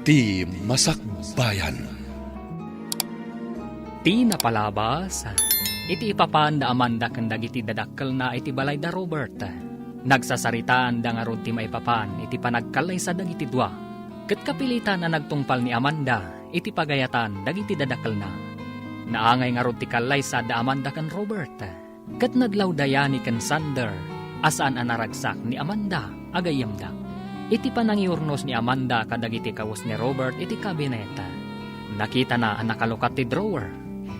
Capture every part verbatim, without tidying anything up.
Ti Masakbayan. Ti napalabas, iti ipapan da Amanda ken dagiti dadakkelna iti balay da Robert. Nagsasaritaan da ngarud ti maipapan iti panagkallaysa dagiti dua. Ket kapilitan a nagtungpal ni Amanda iti pagayatan dagiti dadakkelna. Naangay ngarud ti kallaysa da Amanda ken Robert. Ket nadlawda yani ken Sander a saan a naragsak ni Amanda a gayyemda. Iti panangiurnos ni Amanda kadagiti kawes ni Robert iti kabinet, nakitana a nakalukat ti drawer.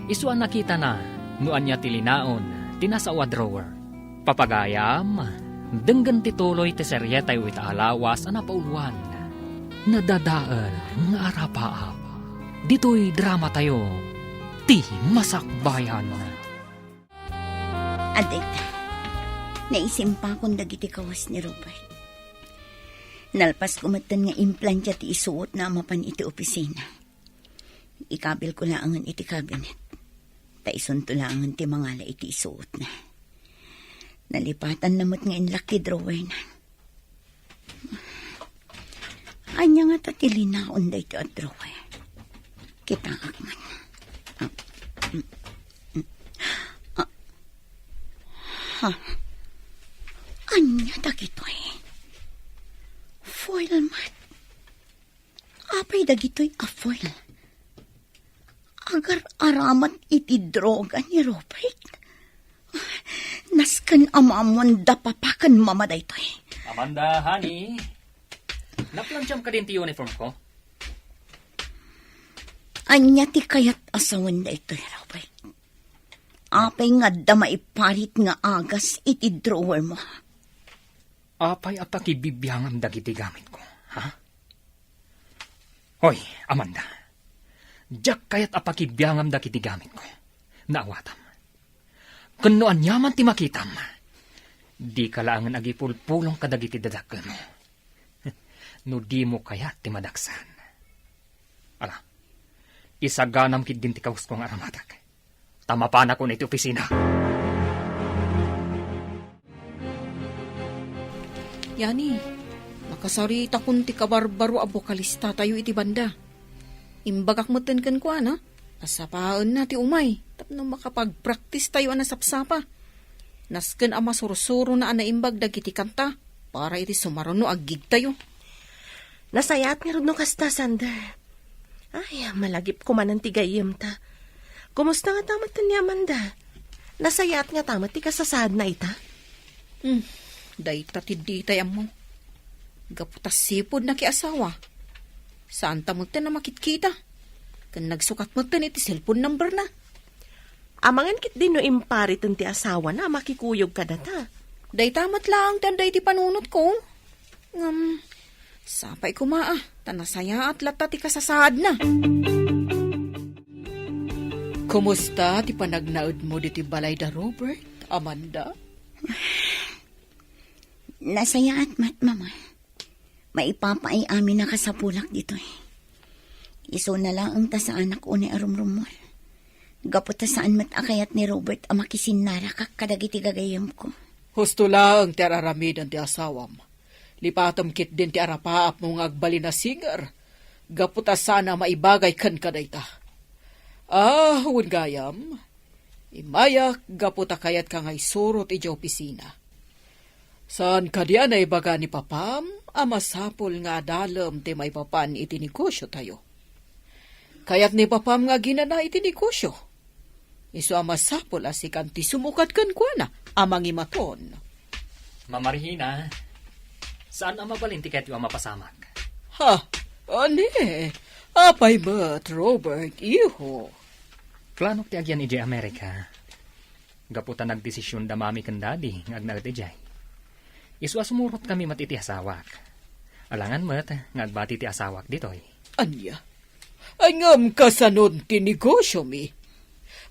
Isu a nakitana no ania ti linaon ti nasao a drawer. Papagayam, denggen ti tuloy ti serietayo ita a lawas a napauluan. Nadadael nga arapaap. Ditoy dramatayo, ti Masakbayan. Adda ita, naisimpakon dagiti kawes ni Robert. Nalpasko metten nga implantia ti isuotna a mapan iti opisina. Ikabilko laengen iti kabinet, ta isunto laengen ti mangala iti isuotna. Nalipatanna met nga inlak ti drawerna. Ania ngata ti linaon daytoy a drawer? Kitaak man. Ah, mm, mm. Ah. Ha? Ania dagitoy? Foil met. Apay dagitoy a foil? Agar-aramat iti droga ni Robert. Nasken a maammoan da papa ken mama daytoy. Amanda, honey, naplantiam kadin ti uniform ko? Ania ti kayat a sawen daytoy, Robert? Apay nga adda maiparit nga agas iti drawer mo? Apay a pakibibiangam dagiti gamitko, ha? Hoy, Amanda. Diak kayat a pakibiangam dagiti gamitko. Naawatam. Ken no aniaman ti makitam, dika laengen agipulpulong kadagiti dadakkelmo. No dimo kayat ti madaksan. Ala, isaganam ketdin ti kawusko nga aramatek. Ta mapanakon iti opisina. Yani, nakasaritakon ti kabarbaro a bokalistatayo iti banda. Imbagak metten kenkuana a sapaenna ti umay tapno makapagpraktistayo a nasapsapa. Nasken a masursurona a naimbag dagiti kanta para iti sumaruno a gigtayo. Nasayaat ngarud no kasta, Sander. Ay, malagip koma ti gayyemta. Kumusta ngata metten ni Amanda? Nasayaat ngata met ti kasasaadna ita? Hmm, dayta ti ditay ammo. Gapu ta sipud nakiasawa, saanta metten a makitkita. Ken nagsukat metten iti cellphone numberna. Amangan ketdi no impariten ti asawana a makikuyog kadata. Dayta met laeng ti adda iti panunotko. Ngem, sapay koma a, ta nasayaat latta ti kasasaadna. Kumusta ti panagnaedmo ditoy balay da Robert, Amanda? Nasayaat met, Mama. Maipapaay amin a kasapulak ditoy. Isuna laeng ta saanak unay a rumrummuar. Gapu ta saan met a kayat ni Robert a makisinnarakak kadagiti gagayyemko. Husto laeng ti ar-aramiden ti asawam. Lipatem ketdin ti arapaapmo nga agbalin a singer. Gapu ta saan a maibagay kenka dayta. Ah, wen gayam, immayak gapu ta kayatka nga isurot idiay opisina. Saan kadi a naibaga ni papam a masapul nga adalem ti maipapan iti negosiotayo? Kayat ni papam nga aginana iti negosio. Isu a masapul a sikan ti sumukad kenkuana a mangimaton. Mama Regina, saan a mabalin ti kayatyo a mapasamak? Ha? Ani? Apay met, Robert, iho? Planok ti agyan idiay Amerika. Gapu ta nagdesision da Mami ken Daddy nga agnaed idiay. Isu a sumurotkami met iti asawak. Alangan met nga agbati ti asawak ditoy. Ania? Ay, ngem kasanon ti negosiomi?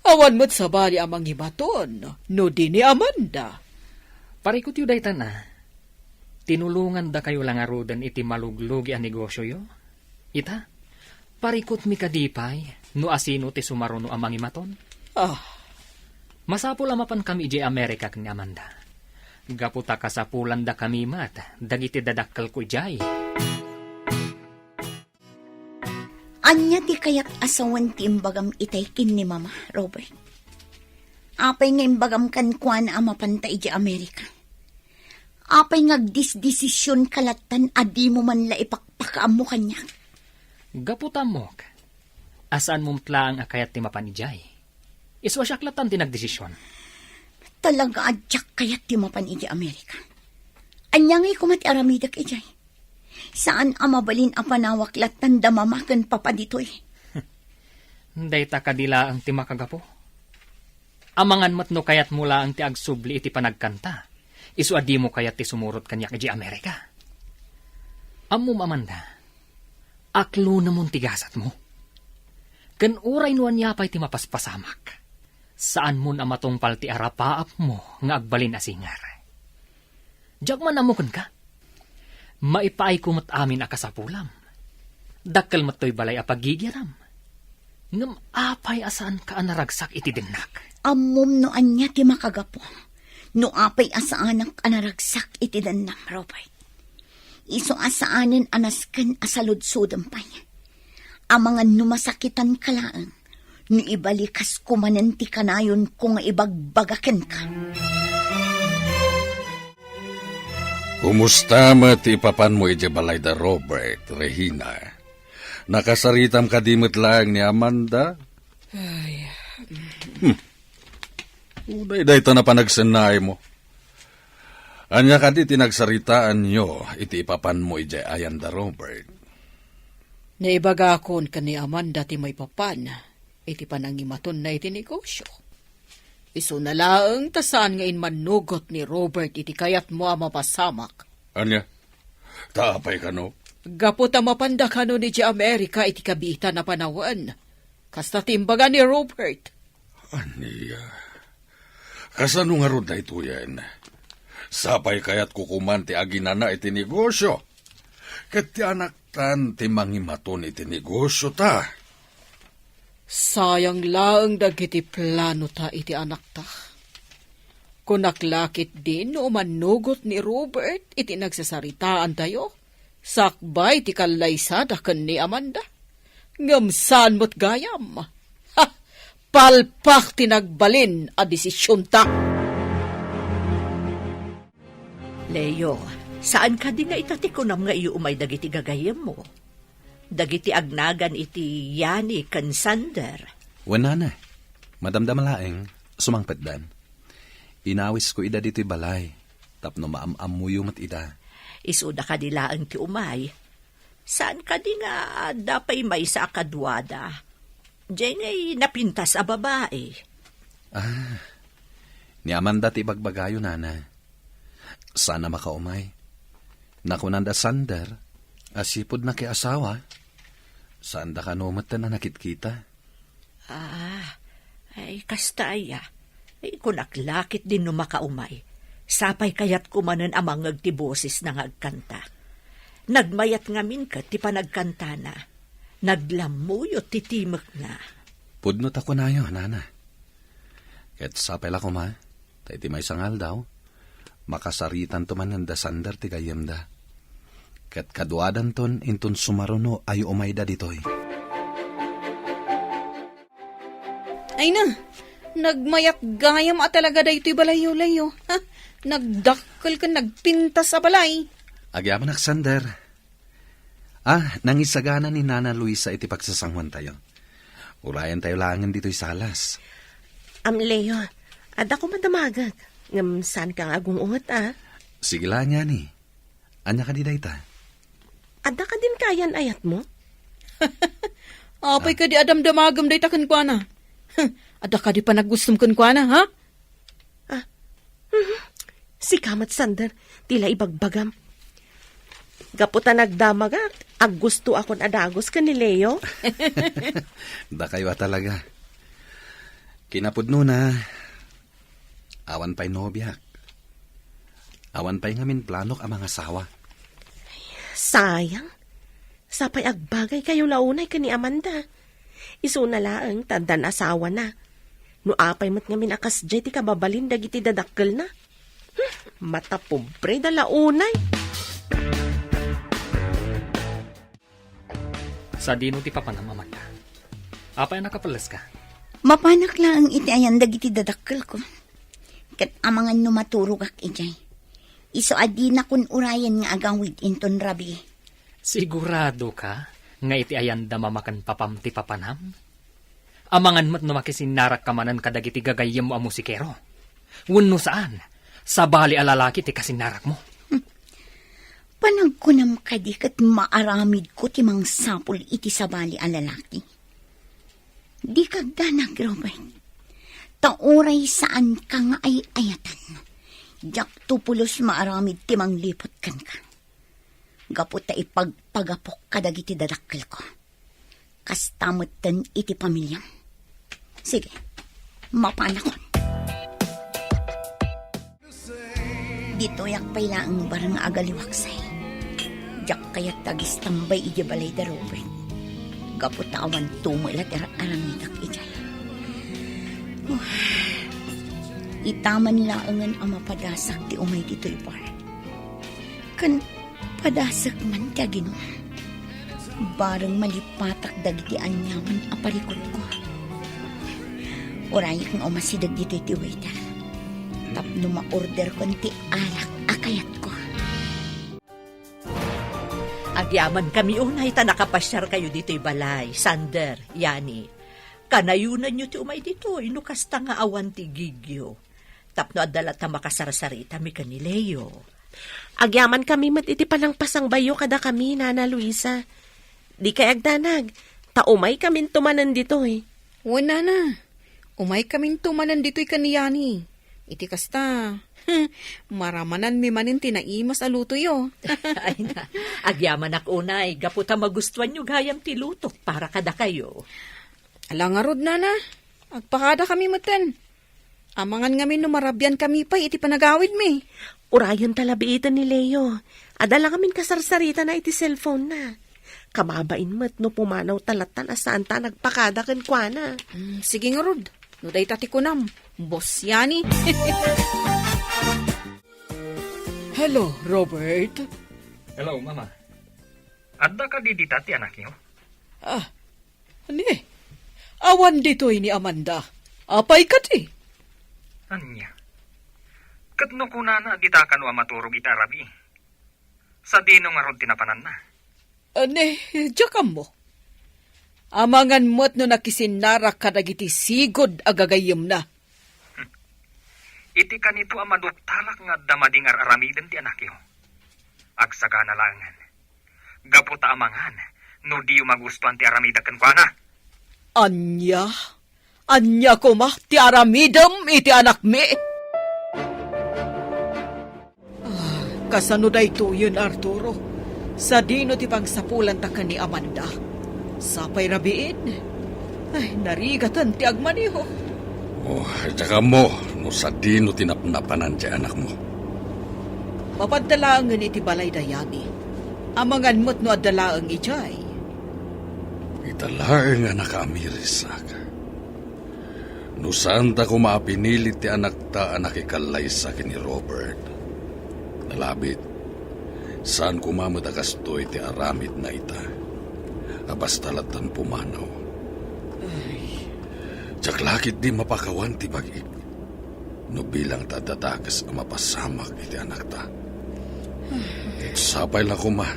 Awan met sabali a mangimaton no di ni Amanda. Parikutyo dayta na. Tinulongandakayo la ngaruden iti maluglugi a negosioyo. Ita, parikutmi kadi pay no asino ti sumaruno a mangimaton? Ah. Masapul a mapankami idiay Amerika ken ni Amanda. Gapu ta kasapulandakami met dagiti dadakkelko idiay. Ania ti kayat a sawen ti imbagam itay ken ni Mama, Robert? Apay nga imbagam kenkuana a mapanta idiay Amerika? Apay nga agdisdesisionka lattan a dimo man la ipakpakaammo kaniak? Gapu ta ammok a saanmo met laeng a kayat ti mapan idiay. Isu a siak lattan ti nagdesision. Talaga a diak kayat ti mapan idiay Amerika. Ania ngay koma ti aramidek idiay? Saan a mabalin a panawak lattan da Mama ken Papa ditoy. Dayta kadi laeng ti makagapu. Amangan met no kayatmo laeng ti agsubli iti panagkanta, isu a dimo kayat ti sumurot kaniak idiay Amerika. Ammom, Amanda, aklunemon ti gasatmo. Ken uray no ania pay ti mapaspasamak, saanmon a matungpal ti arapaapmo nga agbalin a singer. Diak man ammo kenka. Maipaayko met amin a kasapulam. Dakkel met toy balay a pagigiram. Ngem apay a saanka a naragsak iti dennak? Ammom no ania ti makagapu no apay a saanak a naragsak iti dennam, Robert. Isu a saanen a nasken a saludsodem pay. Amangan no masakitanka laeng, no ibalikas ko manen ti kanayonko nga ibagbaga kenka. Kumusta met ti ipapanmo idiay balay da Robert, Regina? Nakasaritam kadi met laeng ni Amanda? Ay. Hmm. Uray dayta na panagsennaaymo. Ania kadi ti nagsaritaanyo iti ipapanmo idiay ayan da Robert? Naibagakon ken ni Amanda ti maipapan iti panangimatonna iti negosio. Isuna laeng ta saan nga immannugot ni Robert iti kayatmo a mapasamak. Ania? Ta apay kano? Gapu ta mapanda kano idiay Amerika iti kabiitan a panawen. Kasta ti imbaga ni Robert. Ania? Kasano ngarud daytoyen? Sapay kayatko koman ti aginana iti negosio. Ket ti anaktan ti mangimaton iti negosio ta. Sayang laeng dagiti planota iti anakta. Kunak la ketdin no umannugot ni Robert iti nagsasaritaantayo, sakbay ti kallaysada ken ni Amanda. Ngem saan met gayam. Ha! Palpak ti nagbalin a desisionta. Leo, saan kadi nga ita ti kunam nga iyu umay dagiti gagayyemmo? Dagiti agnagan iti Yani ken Sander. Wen, nana, madamdama laeng, sumangpetdan. Inawisko ida ditoy balay, tapno maam-ammoyo met ida. Isuda kadi laeng ti umay. Saan kadi nga adda pay maysa a kaduada? Diay ngay napintas a babai. Ah, ni Amanda ti ibagbagayo, nana. Saan a makaumay. Nakunanda Sander a sipud nakiasawa. Saanda kano metten a nakitkita. Ah, ay, kasta aya. Ay, kunak la ketdin no makaumay. Sapay kayatko manen a mangngeg ti bosesna nga agkanta. Nagmayat ngamin ket ti panagkantana. Naglammuyot ti timekna. Pudno ta kunayo, nana. Ket sapay la koma, ta iti maysa nga aldaw, makasaritanto manen da Sander ti gayyemda. Ket kaduadanton inton sumaruno a iumayda ditoy. Ay na, nagmayat gayam a talaga daytoy balayyo, Leo. Ha? Nagdakkel ken nagpintas a balay. Agyamanak, Sander. Ah, nangisagana ni Nana Luisa iti pagsasanguantayo. Urayantayo laengen ditoy salas. Am, Leo, adda koma damagek. Ngem saan ka nga agung-unget, a? Sige la, Nyani. Ania kadi dayta? Adda kadin kayan-ayatmo? Apay kadi a damdamagem dayta kenkuana? Adda kadi panagustom kenkuana, ha? Ah, mhm. Sika met, Sander, ti la ibagbagam. Gapu ta nagdamagak, aggustoakon a dagus ken ni Leo. Dakayo a talaga. Kinapudnona, awan pay nobiak. Awan pay ngamin planok a mangasawa. Sayang. Sapay agbagaykayo la unay ken ni Amanda. Isuna laeng ta addan asawana. No apay met ngamin a kasdiay ti kababalin dagiti dadakkelna. Hmm, matapobreda la unay. Sadino ti papanam, Amanda? Apay a nakapelleska? Mapanak laeng iti ayan dagiti dadakkelko. Ket amangan no maturogak idiay, isu a dinakon urayen nga agawid inton rabii. Siguradoka nga iti ayanda mamaken papam ti papanam? Amangan met no makisinnarakka manen kadagiti gagayyemmo a musikero? Wenno saan, sabali a lalaki ti kasinnarakmo? Panagkunam kadi ket maaramidko ti mangsapul iti sabali a lalaki? Dika agdanag, Robert. Ta uray saanka nga ay-ayatan, diakto pulos maaramid ti mangliput kenka. Gapu ta ipagpagapok kadagiti dadakkelko. Kasta metten iti pamiliam. Sige, mapanakon. Ditoyak pay laeng bareng nga agaliwaksay. Diak kayat ti agistambay idiay balay da Robert. Gapu ta awan tumela ti ar-aramidak idiay. Ita man laengen a mapadasak ti umay ditoy bar. Ken padasak man ti aginom. Bareng malipatak dagiti aniaman a parikutko. Urayek nga umasideg ditoy ti waiter tapno ma-orderkon ti arak a kayatko. Agyamankami unay ta nakapasiarkayo ditoy balay, Sander, Yani. Kanayonenyo ti umay ditoy no kasta nga awan ti igigyo. Tapno adda latta makasarsaritami ken ni Leo. Agyamankami met iti panangpasangbayo kadakami, Nana Luisa. Dikay agdanag, ta umaykaminto manen ditoy. Wen, Nana. Umaykaminto manen ditoy ken ni Yani. Iti kasta, maramananmi manen ti naimas a lutoyo. Ay na, agyamanak unay, gapu ta magustuanyo gayam ti lutok para kadakayo. Ala ngarud, Nana. Agpakadakami metten. Amangan ngamin no marabiankami pay iti panagawidmi. Urayen ta labiiten ni Leo. Adda la ngamin kasarsaritana iti cellphone-na. Kababain met no pumanawta lattan a saanta a nagpakada kenkuana. Mm, sige ngarud. No dayta ti kunam, Boss Yani. Hello, Robert. Hello, Mama. Adda kadi dita ti anakyo? Ah, ni, awan ditoy ni Amanda. Apay kadi? Ania? Ket no kunana a dita kano a maturog ita a rabii, sadino ngarud ti napananna? Ah, ni, diak ammo. Amangan met no nakisinnarak kadagiti sigud a gagayyemna. Iti kanito a maduktalak nga adda madi nga ar-aramiden ti anakyo. Agsagana laengen. Gapu ta amangan no diyo magustuan ti aramidek kenkuana. Ania? Ania koma ti aramidem iti anakmi? Ah, kasano daytoyen, Arturo? Sadino ti pangsapulanta ken ni Amanda? Sapay rabiin? Ay, narigaten ti agmaneho. Oh, diak ammo no sadino ti napnapanan ti anakmo. Mapadta laengen iti balay da Yani. Amangan met no adda laeng idiay. Ita laeng a nakaamirisak. No saanta koma a pinili ti anakta a nakikallaysa ken ni Robert, nalabit, saan koma met a kastoy ti aramidna ita, a basta lattan pumanaw. Ay. Diak la ketdi mapakawan ti bag-ik no bilang ta adda dakes a mapasamak iti anakta. Ket sapay la koma,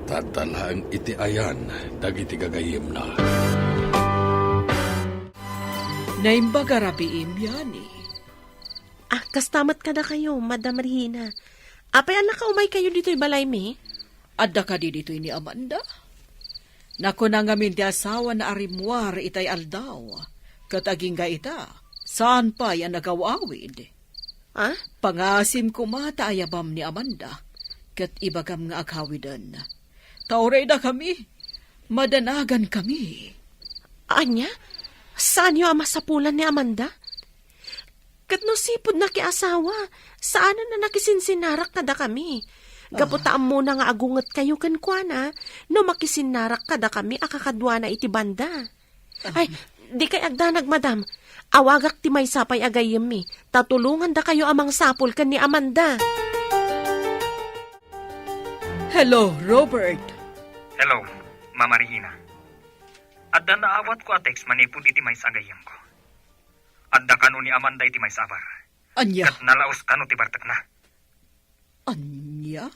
ta adda laeng iti ayan dagiti gagayyemna. Naimbag a rabiim, Yani. Ah, kasta met kadakayo, Madam Regina. Apay a nakaumaykayo ditoy balaymi? Adda kadi ditoy ni Amanda? Nakuna ngamin ti asawana a rimmuar itay aldaw, ket agingga ita, saan pay a nagaw-awid. Ah? Pangasim koma ta ayabam ni Amanda, ket ibagam nga aghawiden. Ta uray dakami, madanagankami. Ania? Saanyo a masapulan ni Amanda? Ket no sipud nakiasawa, saanen a nakisinsinnarak kadakami. Gapu ta ammona nga agungetkayo kenkuana no makisinnarak kadakami a kakaduana iti banda. Ay, dikay agdanag, madam. Awagak ti maysa pay a gayyemmi, ta tulongandakayo a mangsapul ken ni Amanda. Hello, Robert. Hello. Mama Regina, adda naawatko a text manipud iti maysa a gayyemko. Adda kano ni Amanda iti maysa a bar. Ania? Ket nalaos kano ti bartekna. Ania?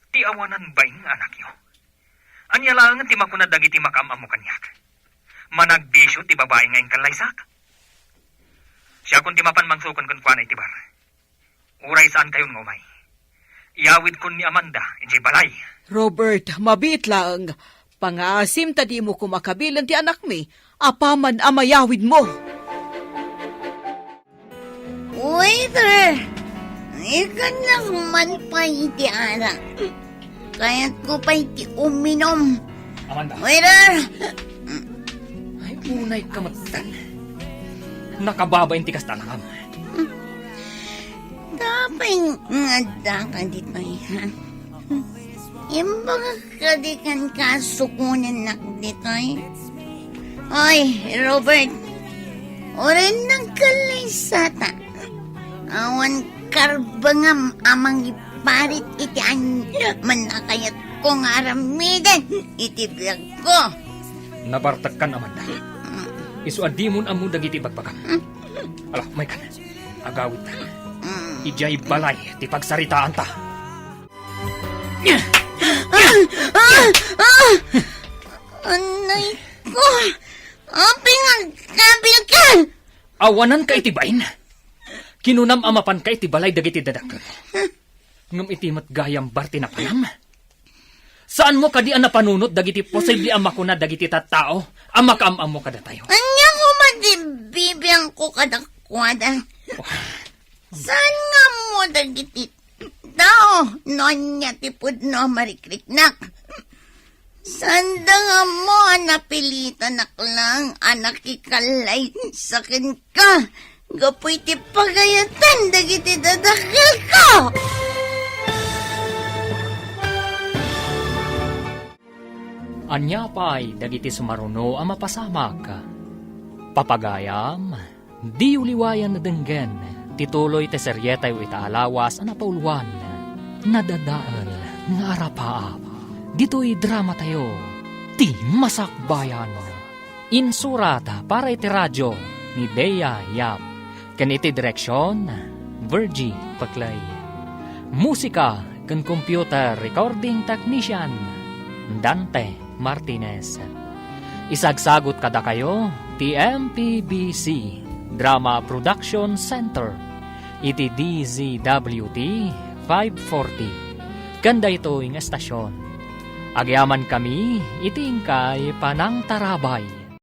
Ti awanan bain nga anakyo. Ania laengen ti makuna dagiti makaam-ammo kaniak? Managbisio ti babai nga inkallaysak. Siakon ti mapan mangsuken kenkuana iti bar. Uray saankayon nga umay, iyawidkon ni Amanda idiay balay. Robert, mabiit laeng. Pangaasim ta dimo koma kabilen ti anakmi apaman a mayawidmo. Waiter! Ikkannak man pay iti arak. Kayatko pay ti uminom. Amanda. Waiter! Ay, unay ka metten. Nakababain ti kasta a lakam. Apay nga adda ka ditoy, ha? Imbagak kadi kenka a sukonennak ditoy. Oy, Robert, uray nagkallaysata. Awan karbengam a mangiparit iti aniaman a kayatko nga aramiden iti biagko. Nabartekkan, Amanda. Isu a dimon ammo dagiti ibagbagam. Ala, umaykan. Agawidta. Idiay balay ti pagsaritaanta. Ah! Ah! Ah! Anay ko! Apay nga agkabilka? Awananka iti bain. Kinunam a mapanka iti balay dagiti dadakkel. Ngem iti met gayam bar ti napanam. Saanmo kadi a napanunot dagiti posible a makuna dagiti tattao a makaam-ammo kadatayo? Ania koma ti bibiangko kadakuada? Oh. Saan nga ammo dagiti tao no ania ti pudno a marikriknak? Saanda nga ammo a napilitanak laeng a nakikallaysa kenka gapu iti pagayatan dagiti dadakkelko? Ania pay dagiti sumaruno a mapasamak? Papagayam, diyo liwayan a denggen ti tuloy ti serietayo ita a lawas a napauluan, Nadadael nga Arapaap. Ditoy dramatayo, Ti Masakbayan. Insurat para iti radio ni Bea Yap, ken iti direksion, Virgie Peclay. Musika ken computer recording technician, Dante Martinez. Isagsagut kadakayo ti M P B C Drama Production Center iti D Z W T five forty. Ken daytoy nga estasion, agyamankami iti inkay panangtarabay.